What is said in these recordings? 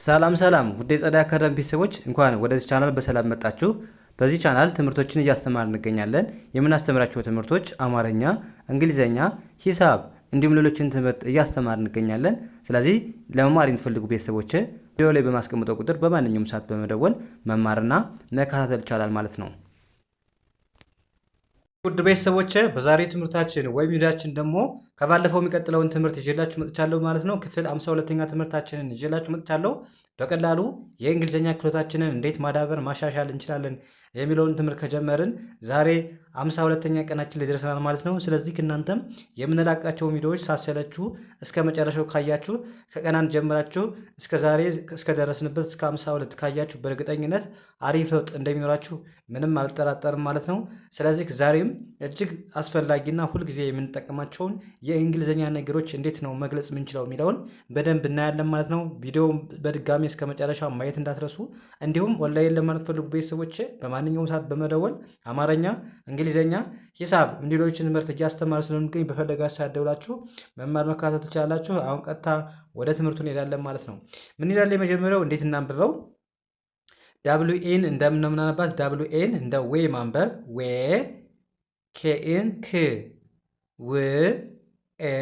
ሰላም ሰላም ውድ የጸደይ አካዳሚ ቤተሰቦች፣ እንኳን ወደዚህ ቻናል በሰላም መጣችሁ። በዚህ ቻናል ትምህርቶችን እያስተማርን እንገኛለን። የምናስተምራቸው ትምህርቶች አማርኛ፣ እንግሊዝኛ፣ ሂሳብ እንዲሁም ሌሎችን ትምህርት እያስተማርን እንገኛለን። ስለዚህ ለመማር የምትፈልጉ ቤተሰቦች ቪዲዮ ላይ በማስቀምጠው ቁጥር በማንኛውም ሰዓት በመደወል መማርና መከታተል ይቻላል ማለት ነው። ውድ ቤተሰቦች፣ በዛሬው ትምህርታችን ወይም ቪዲዮአችን ደግሞ ከባለፈው የሚቀጥለውን ትምህርት ይዤላችሁ መጥቻለሁ ማለት ነው። ክፍል 52ኛ ትምህርታችንን ይዤላችሁ መጥቻለሁ። በቀላሉ የእንግሊዝኛ ክህሎታችንን እንዴት ማዳበር ማሻሻል እንችላለን የሚለውን ትምህርት ከጀመርን ዛሬ 52ኛ ቀናችን ላይ ደርሰናል ማለት ነው። ስለዚህ እናንተም የምንለቃቸውን ቪዲዮዎች ሳትሰለቹ እስከ መጨረሻው ካያችሁ፣ ከቀን 1 ጀምራችሁ እስከ ዛሬ እስከደረስንበት እስከ 52 ካያችሁ በእርግጠኝነት አሪፍ ለውጥ እንደሚኖራችሁ ምንም አልጠራጠርም ማለት ነው። ስለዚህ ዛሬም እጅግ አስፈላጊና ሁልጊዜ የምንጠቀማቸውን የእንግሊዝኛ ነገሮች እንዴት ነው መግለጽ የምንችለው የሚለውን በደንብ እናያለን ማለት ነው። ቪዲዮ በድጋሚ እስከ መጨረሻ ማየት እንዳትረሱ። እንዲሁም ኦንላይን ለምትፈልጉ ቤተሰቦች በማንኛውም ሰዓት በመደወል አማርኛ፣ እንግሊዝኛ፣ ሂሳብ እንዲሎችን ትምህርት እያስተማር ስለምንገኝ በፈለጋችሁ ሰዓት ደውላችሁ መማር መከታተል ትችላላችሁ። አሁን ቀጥታ ወደ ትምህርቱ እንሄዳለን ማለት ነው። ምን ይላል? የመጀመሪያው እንዴት እናንብበው? W E ን እንደምን ነው የምናነባት? W E ን እንደ ዌ ማንበብ፣ ዌ። K ን ክ፣ ው ኤ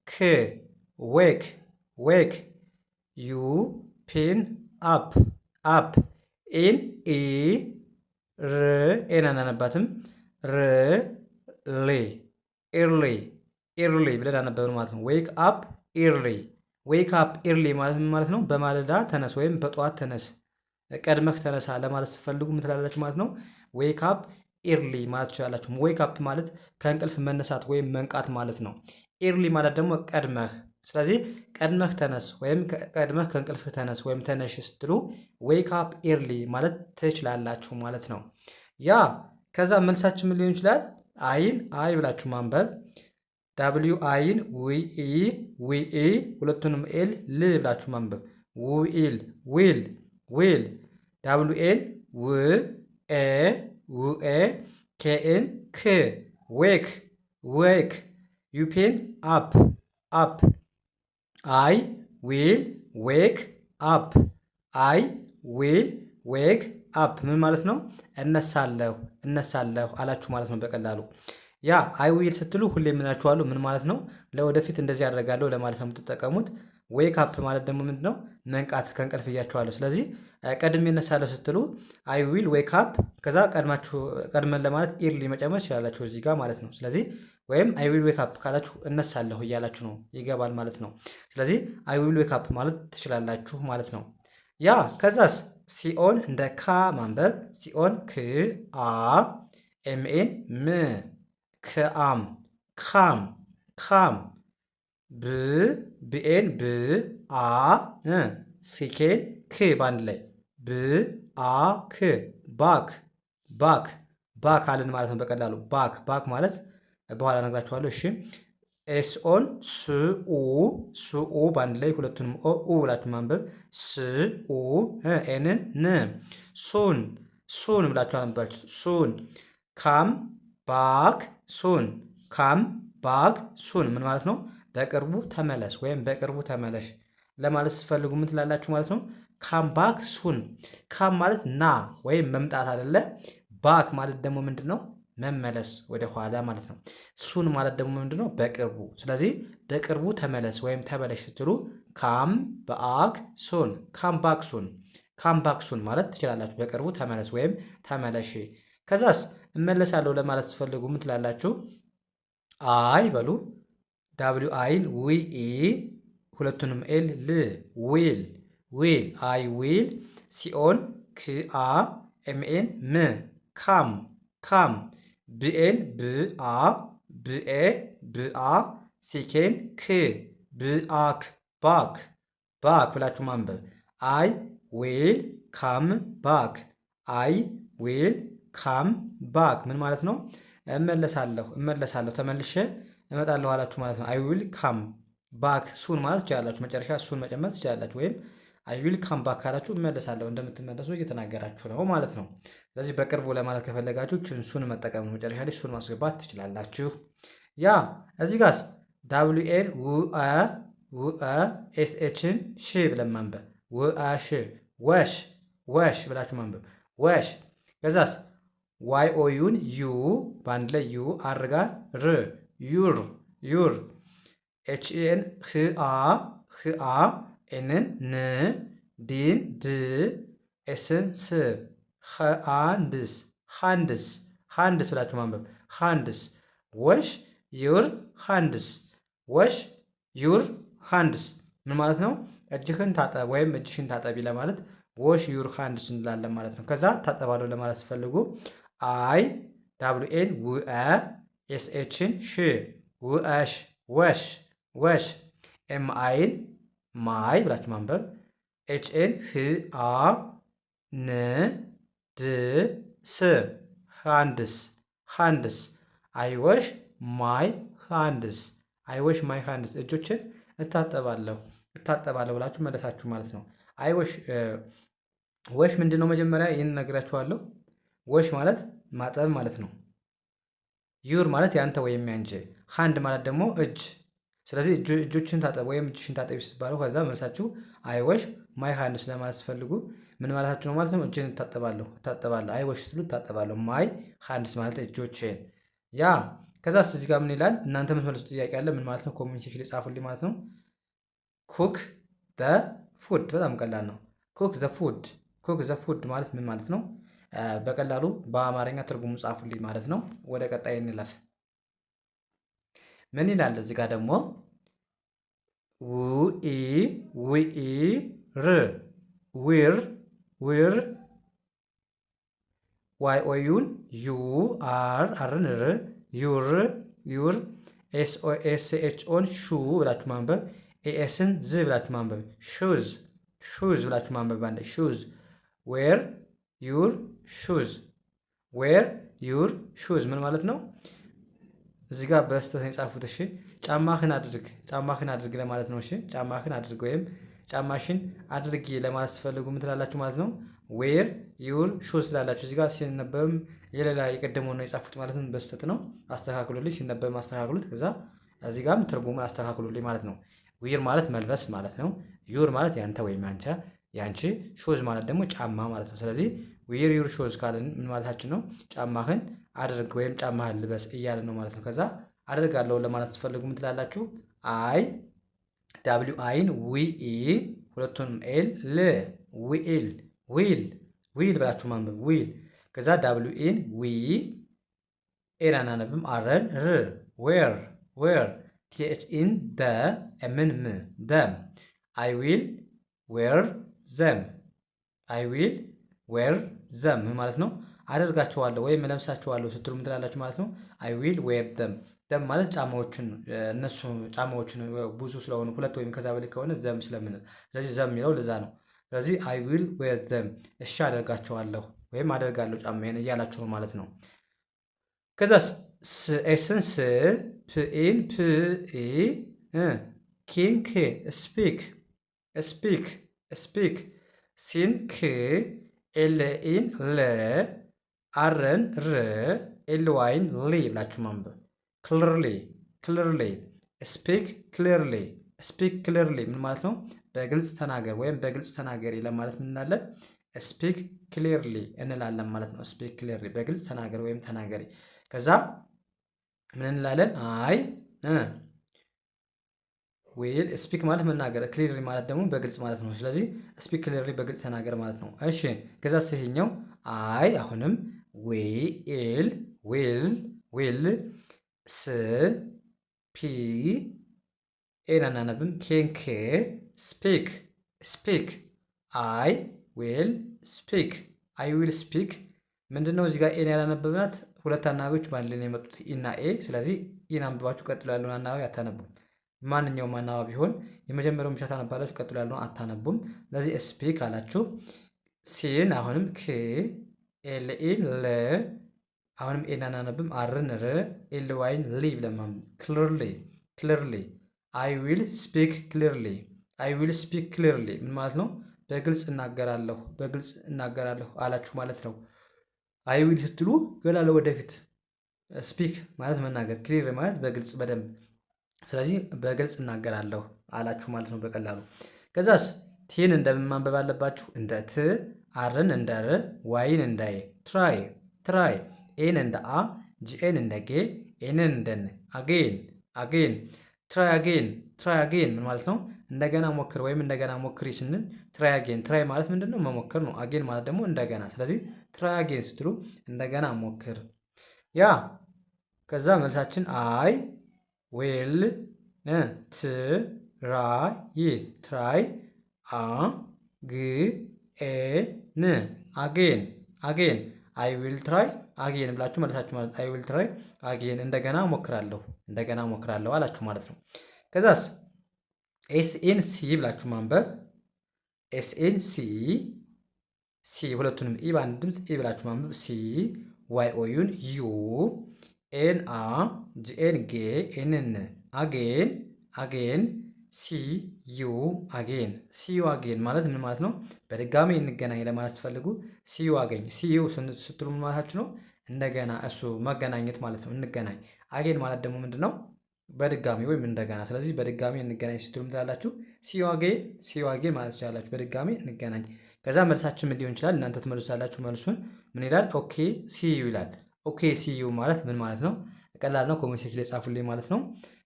ክ፣ wake wake። U P ን up up። E ን ኢ፣ ር A ን አናነባትም፣ ር ly፣ early early ብለን አነበብን ማለት ነው። Wake up early። Wake up early ማለት ምን ማለት ነው? በማለዳ ተነስ ወይም በጠዋት ተነስ፣ ቀድመህ ተነሳ ለማለት ስትፈልጉ ምን ትላላችሁ ማለት ነው? Wake up early ማለት ትችላላችሁ። Wake up ማለት ከእንቅልፍ መነሳት ወይም መንቃት ማለት ነው። Early ማለት ደግሞ ቀድመህ። ስለዚህ ቀድመህ ተነስ ወይም ቀድመህ ከእንቅልፍ ተነስ ወይም ተነሽ ስትሉ wake up early ማለት ትችላላችሁ ማለት ነው። Yeah፣ ከዛ መልሳችን ምን ሊሆን ይችላል? I ን አይ ብላችሁ ማንበብ፣ W I ን ዊ ኢ፣ ዊ ኢ፣ ሁለቱንም L ል ብላችሁ ማንበብ፣ will will will። W A ን ው ኤ፣ ው ኤ፣ K ን ክ፣ wake wake። U P ን up up። I will wake up። I will wake up ምን ማለት ነው? እነሳለሁ እነሳለሁ አላችሁ ማለት ነው በቀላሉ። Yeah፣ I will ስትሉ ሁሌ የምናችኋለሁ ምን ማለት ነው? ለወደፊት እንደዚህ አደርጋለሁ ለማለት ነው የምትጠቀሙት። Wake up ማለት ደግሞ ምንድን ነው? መንቃት ከእንቅልፍ እያችኋለሁ። ስለዚህ ቀድሜ እነሳለሁ ስትሉ I will wake up፣ ከዛ ቀድማችሁ ቀድመን ለማለት early መጨመር ትችላላችሁ እዚህ ጋር ማለት ነው። ስለዚህ ወይም I will wake up ካላችሁ እነሳለሁ እያላችሁ ነው፣ ይገባል ማለት ነው። ስለዚህ I will wake up ማለት ትችላላችሁ ማለት ነው። Yeah፣ ከዛስ C O ን እንደ ካ ማንበብ፣ C O ን ክ አ፣ M A ን ም፣ ክአም come come። ብ B A ን ብ፣ አ C K ን ክ፣ በአንድ ላይ ብ አ ክ፣ back back back አልን ማለት ነው። በቀላሉ back back ማለት በኋላ እነግራችኋለሁ። እሺ፣ S O ን ስ ኡ፣ ስ ኡ፣ በአንድ ላይ ሁለቱንም O ኡ ብላችሁ ማንበብ፣ ስ ኡ፣ N ን ን፣ soon soon ብላችሁ አነባችሁ፣ soon። Come back soon። Come back soon ምን ማለት ነው? በቅርቡ ተመለስ ወይም በቅርቡ ተመለሽ ለማለት ስትፈልጉ ምን ትላላችሁ ማለት ነው? Come back soon። Come ማለት ና ወይም መምጣት አይደለ? Back ማለት ደግሞ ምንድን ነው? መመለስ ወደ ኋላ ማለት ነው። Soon ማለት ደግሞ ምንድን ነው? በቅርቡ። ስለዚህ በቅርቡ ተመለስ ወይም ተመለሽ ስትሉ come back soon፣ come back soon፣ come back soon ማለት ትችላላችሁ። በቅርቡ ተመለስ ወይም ተመለሽ። ከዛስ እመለሳለሁ ለማለት ስትፈልጉ ምን ትላላችሁ? I በሉ፣ W I ን ዊ ኢ፣ ሁለቱንም L ል፣ will will። I will፣ C O ን ክ አ፣ M A ን ም፣ come come። B A ን ብ አ፣ ብ ኤ፣ ብ አ፣ C K ን ክ፣ ብአክ back back ብላችሁ ማንበብ። I will come back። I will come back ምን ማለት ነው? እመለሳለሁ እመለሳለሁ፣ ተመልሼ እመጣለሁ አላችሁ ማለት ነው። I will come back soon ማለት ትችላላችሁ። መጨረሻ soon መጨመር ትችላላችሁ። ወይም I will come back ካላችሁ እመለሳለሁ፣ እንደምትመለሱ እየተናገራችሁ ነው ማለት ነው። ስለዚህ በቅርቡ ለማለት ከፈለጋችሁ soon መጠቀም ነው። መጨረሻ ላይ soon ማስገባት ትችላላችሁ። Yeah፣ እዚህ ጋስ W A ን ው አ፣ ው አ፣ S H ን ሽ ብለን ማንበብ፣ ውአሽ wash wash ብላችሁ ማንበብ wash። ከዛስ Y O U ን ዩ በአንድ ላይ U R ጋር ር your your H N ህ አ ህ አ N ን ን D ን ድ S ን ስ hands hands hands ብላችሁ ማንበብ hands። Wash your hands, wash your hands ምን ማለት ነው? እጅህን ታጠብ ወይም እጅሽን ታጠቢ ለማለት wash your hands እንላለን ማለት ነው። ከዛ ታጠባለሁ ለማለት ስትፈልጉ I W N ውአ S H ን ሽ ውአሽ wash wash M I ን my ብላችሁ ማንበብ H N ህ አ ን ድ ስ hands hands። I wash my hands, I wash my hands እጆቼን እታጠባለሁ እታጠባለሁ ብላችሁ መለሳችሁ ማለት ነው። I wash wash ምንድን ነው? መጀመሪያ ይህን ነግራችኋለሁ። Wash ማለት ማጠብ ማለት ነው። Your ማለት ያንተ ወይም ያንቺ፣ hand ማለት ደግሞ እጅ። ስለዚህ እጆችህን ታጠብ ወይም እጅሽን ታጠቢ ስትባሉ ከዛ መልሳችሁ I wash my hands ለማለት ስትፈልጉ ምን ማለታችሁ ነው ማለት ነው? እጄን እታጠባለሁ እታጠባለሁ። I wash ስትሉ እታጠባለሁ። My hands ማለት እጆቼን። Yeah, ከዛስ እዚህ ጋር ምን ይላል? እናንተ የምትመልሱት ጥያቄ አለ። ምን ማለት ነው? Comment section ላይ ጻፉልኝ ማለት ነው። Cook the food በጣም ቀላል ነው። Cook the food, cook the food ማለት ምን ማለት ነው? በቀላሉ በአማርኛ ትርጉሙ ጻፉልኝ ማለት ነው። ወደ ቀጣይ እንለፍ። ምን ይላል እዚህ ጋር ደግሞ? ው E ው E ር wear wear Y O U ን ዩ R R ን ር your your S O S H O ን ሹ ብላችሁ ማንበብ A S ን ዝ ብላችሁ ማንበብ shoes shoes ብላችሁ ማንበብ አንዴ shoes። Wear your shoes, wear your shoes ምን ማለት ነው? እዚህ ጋር በስህተት ነው የጻፉት። እሺ፣ ጫማህን አድርግ ጫማህን አድርግ ለማለት ነው። እሺ፣ ጫማህን አድርግ ወይም ጫማሽን አድርጊ ለማለት ስትፈልጉ ምን ትላላችሁ ማለት ነው? Wear your shoes ትላላችሁ። እዚህ ጋር ሲነበብም የሌላ የቀደመው ነው የጻፉት ማለት ነው። በስህተት ነው። አስተካክሉልኝ። ሲነበብም አስተካክሉት። ከዛ እዚህ ጋርም ትርጉሙን አስተካክሉልኝ ማለት ነው። Wear ማለት መልበስ ማለት ነው። Your ማለት ያንተ ወይም ያንቺ ያንቺ፣ shoes ማለት ደግሞ ጫማ ማለት ነው። ስለዚህ wear your shoes ካልን ምን ማለታችን ነው? ጫማህን አድርግ ወይም ጫማህን ልበስ እያልን ነው ማለት ነው። ከዛ አደርጋለሁ ለማለት ስትፈልጉ ምን ትላላችሁ? I W I ን ዊ E ሁለቱንም L ል will will will ብላችሁ ማንበብ will። ከዛ W E ን ዊ A ን አናነብም R ን ር wear wear T H E ን the M ን ም them። I will wear them, I will wear them ምን ማለት ነው? አደርጋቸዋለሁ ወይም እለብሳቸዋለሁ ስትሉ ምን ትላላችሁ ማለት ነው? I will wear them። Them ማለት ጫማዎችን እነሱ ጫማዎችን ብዙ ስለሆኑ ሁለት ወይም ከዛ በላይ ከሆነ them ስለምንል፣ ስለዚህ them የሚለው ለዛ ነው። ስለዚህ I will wear them እሺ አደርጋቸዋለሁ ወይም አደርጋለሁ ጫማዬን እያላችሁ ነው ማለት ነው። ከዛ S ን ስ P E ን ፕ E K ን ክ speak speak speak C ን ክ L E ን ል R ን ር L Y ን ሊ ብላችሁ ማንበብ clearly clearly። Speak clearly, speak clearly ምን ማለት ነው? በግልጽ ተናገር ወይም በግልጽ ተናገሪ ለማለት ምን እንላለን? Speak clearly እንላለን ማለት ነው። Speak clearly በግልጽ ተናገር ወይም ተናገሪ። ከዛ ምን እንላለን? I will speak ማለት መናገር፣ clearly ማለት ደግሞ በግልጽ ማለት ነው። ስለዚህ speak clearly በግልጽ ተናገር ማለት ነው። እሺ፣ ከዛ ይሄኛው I አሁንም will will will ስ P A ን አናነብም K ን ክ speak speak። I will speak, I will speak ምንድን ነው? እዚህ ጋር A ን ያላነበብናት ሁለት አናባቢዎች በአንድ ላይ ነው የመጡት E እና A። ስለዚህ E ን አንብባችሁ ቀጥሎ ያለውን አናባቢ አታነቡም። ማንኛውም አናባቢ ቢሆን የመጀመሪያውን ብቻ ታነባላችሁ፣ ቀጥሎ ያለውን አታነቡም። ስለዚህ speak አላችሁ። C ን አሁንም ክ L E ል አሁንም A ን አናነብም R ን ር L Y ን ሊ ብለን clearly clearly። I will speak clearly, I will speak clearly ምን ማለት ነው? በግልጽ እናገራለሁ በግልጽ እናገራለሁ አላችሁ ማለት ነው። I will ስትሉ ገና ለወደፊት speak ማለት መናገር፣ clear ማለት በግልጽ በደንብ፣ ስለዚህ በግልጽ እናገራለሁ አላችሁ ማለት ነው በቀላሉ። ከዛስ T T ን እንደምን ማንበብ አለባችሁ? እንደ ት፣ R ን እንደ ር፣ Y ን እንደ ይ። Try, try። A ን እንደ አ፣ G A ን እንደ ጌ፣ N ን እንደ ን። Again, again። Try again, try again ምን ማለት ነው? እንደገና ሞክር ወይም እንደገና ሞክሪ ስንል try again። Try ማለት ምንድን ነው? መሞከር ነው። Again ማለት ደግሞ እንደገና። ስለዚህ try again ስትሉ እንደገና ሞክር። Yeah፣ ከዛ መልሳችን I will try, try a g a n, again, again። I will try again ብላችሁ መልሳችሁ ማለት I will try again፣ እንደገና ሞክራለሁ፣ እንደገና ሞክራለሁ አላችሁ ማለት ነው። ከዛስ S E ን ሲ ብላችሁ ማንበብ። S E ን ሲ፣ ሲ፣ ሁለቱንም E በአንድ ድምፅ ኢ ብላችሁ ማንበብ። C Y O U ን ዩ፣ A ን አ፣ G A ን ጌ፣ N ን፣ again, again። See you again, see you again ማለት ምን ማለት ነው? በድጋሚ እንገናኝ ለማለት ስትፈልጉ see you again። See you ስትሉ ምን ማለታችሁ ነው? እንደገና እሱ መገናኘት ማለት ነው። እንገናኝ። Again ማለት ደግሞ ምንድን ነው? በድጋሚ ወይም እንደገና። ስለዚህ በድጋሚ እንገናኝ ስትሉ ምን ትላላችሁ? See you again, see you again ማለት ትችላላችሁ። በድጋሚ እንገናኝ። ከዛ መልሳችን ምን ሊሆን ይችላል? እናንተ ትመልሳላችሁ። መልሱን ምን ይላል? Okay, see you ይላል። Okay, see you ማለት ምን ማለት ነው? ቀላል ነው። Comment section ላይ ጻፉልኝ ማለት ነው።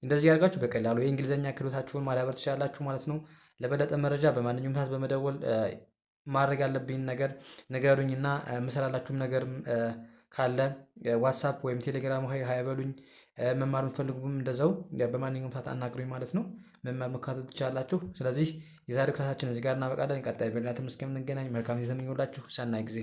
እንደዚህ ያደርጋችሁ በቀላሉ የእንግሊዝኛ ክህሎታችሁን ማዳበር ትችላላችሁ ማለት ነው። ለበለጠ መረጃ በማንኛውም ሰዓት በመደወል ማድረግ ያለብኝን ነገር ንገሩኝና የምሰራላችሁም ነገር ካለ WhatsApp ወይም ቴሌግራም hi hi በሉኝ። መማር የምትፈልጉም እንደዛው በማንኛውም ሰዓት አናግሩኝ ማለት ነው። መማር መከታተል ትችላላችሁ። ስለዚህ የዛሬው ክላሳችን እዚህ ጋር እናበቃለን። ቀጣይ በሌላ ትምህርት እስከምንገናኝ መልካም ጊዜ ተመኘሁላችሁ። ሰናይ ጊዜ።